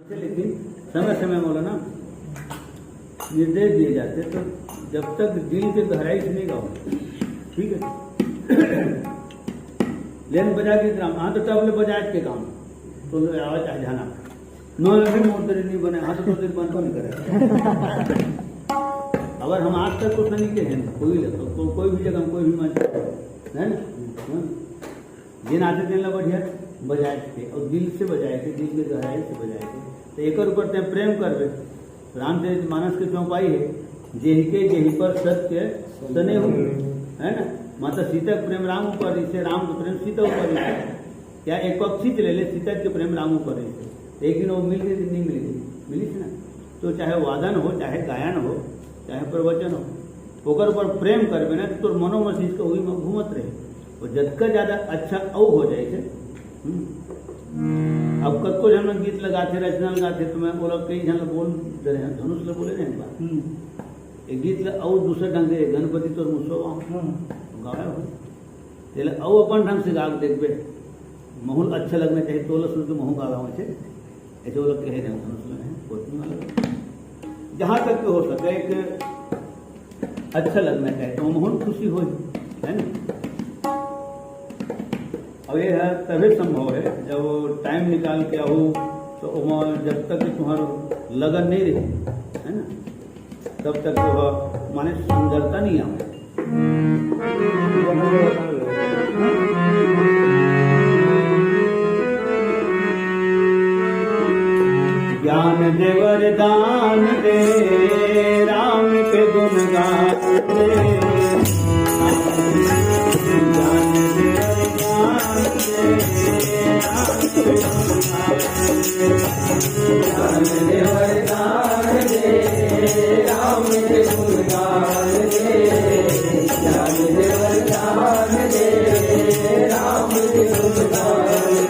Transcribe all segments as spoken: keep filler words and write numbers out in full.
लेकिन समय समय में बोला ना, निर्देश दिए जाते, तो जब तक दिल के गहराई से नहीं गाओ, ठीक है। लेन बजा के काम, हाँ, तो तबले बजाए के काम, तो आवाज आ जाना। नो लगे मोर तेरे नहीं बने, हाँ, तो तेरे बनता नहीं करे। अगर हम आज तक कुछ नहीं कहे हैं, कोई ले, तो को-, कोई भी जगह, कोई भी मंच, है ना? हाँ। जे नाचे तेन ला बढ़िया बजाए के, और दिल से बजाए के, दिल के गहराई से बजाए के, तो एकर ऊपर ते प्रेम करबे। रामचरित मानस के चौपाई है, "जेहि के जेहि पर सत्य सने हो", है ना? माता सीता के प्रेम राम ऊपर, इसे राम के प्रेम सीता ऊपर, इसे क्या एक पक्षी चले ले, सीता के प्रेम राम ऊपर, इसे एक दिन वो मिल गई, नहीं मिल गई, मिली थी ना। तो चाहे वादन हो, चाहे गायन हो, चाहे प्रवचन हो, ओकर ऊपर प्रेम करबे ना, तो तोर मनो मस्तिष्क वही में घूमत रहे। और जतका ज्यादा अच्छा अउ हो जाए से, हम्म। अब कतको झन मन गीत लगाथे, रचना लगाथे, तो मैं ओला कई झन ला बोल दे रहे हैं, धनुष ला बोले रहे हैं बात। हम्म। एक गीत ला अउ दूसरे ढंग से, "गणपति तोर मुसवा", हम्म। गावे हो, तेला अउ अपन ढंग से गा के देखबे, महूल अच्छा लगना चाहिए, तोला सुन के महू गावे हो, ऐसे। ऐसे वो लोग कहे रहे हैं, हम सुने हैं, कोटनी वाला। जहाँ तक के हो सके, एक अच्छा लगना चाहिए, तो महूल खुशी हो, है ना? और ये है, तभी संभव है, जब वो टाइम निकाल के आओ, तो वहाँ जब तक कि तुम्हारा लगन नहीं रही, है ना, तब तक तो वह, माने, सुंदरता नहीं आवे। ज्ञान दे वरदान दे, राम के गुणगान दे। ज्ञान दे वरदान दे, राम के गुणगान दे। ज्ञान दे वरदान दे, राम के गुणगान दे। ज्ञान दे वरदान दे, राम के गुणगान दे।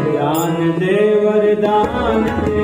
ज्ञान दे वरदान दे।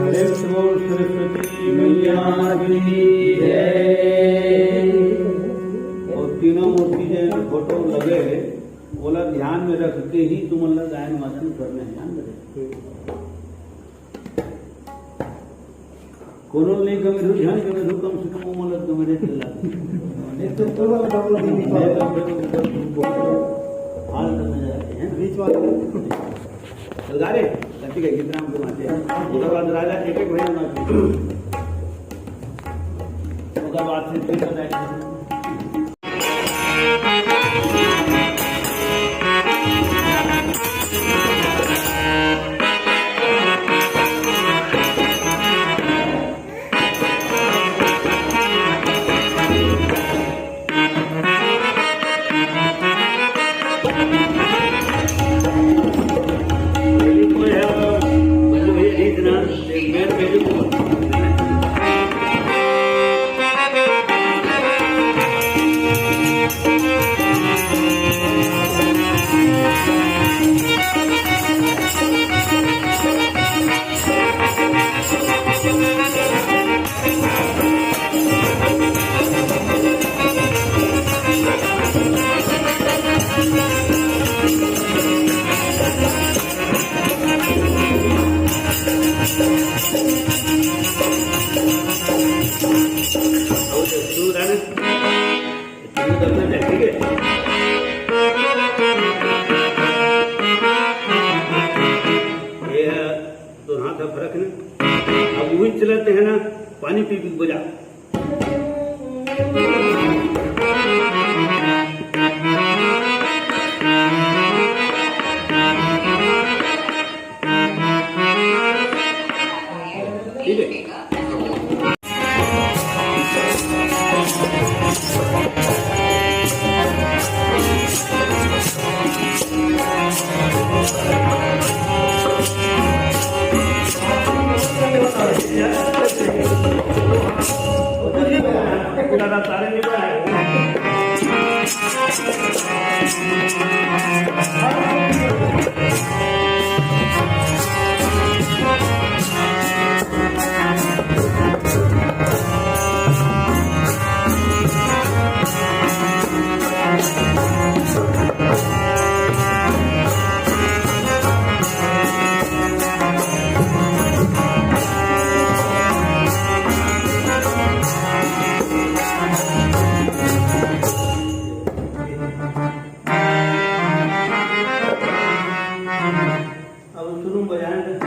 प्रेम से बोल सरस्वती मैया की जय। अउ तीनों मूर्ति जेन फोटो लगे हे, ओला ध्यान में रख के ही तुमन ला गायन वाचन करना हे, ध्यान में रख। कोनो नहीं गमे रहू, झन गमे रहू, कम से कम ओमन ला गमे रहे ला। नहीं तो तोला डबल नहीं, नहीं तो फिर उधर हाल करने जाते हैं। बीच वाले। चल गा रे, गलती का गीत राम को मारते हैं। ओकर बाद राजा एक एक भैया मारते हैं। ओकर बाद से फिर बताए। करना चाहिए, ठीक है? ये तो हाथ फरक नहीं। अब वही चलते हैं ना, पानी पी पी बजा। ठीक है। अब शुरू में बजाएंगे।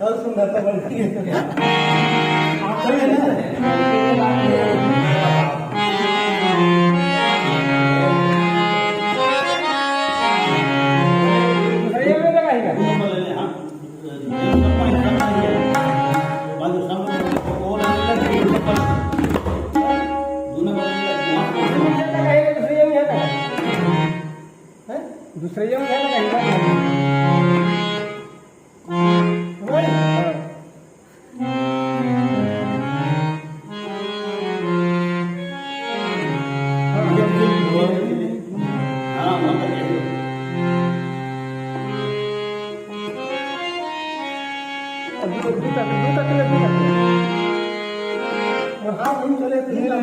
और सुंदरता बढ़ गई। दूसरे ये उठा ना कहीं का। भाई। हाँ। दूसरा, दूसरा, दूसरा, दूसरा। हाँ, वही चले, दूसरा।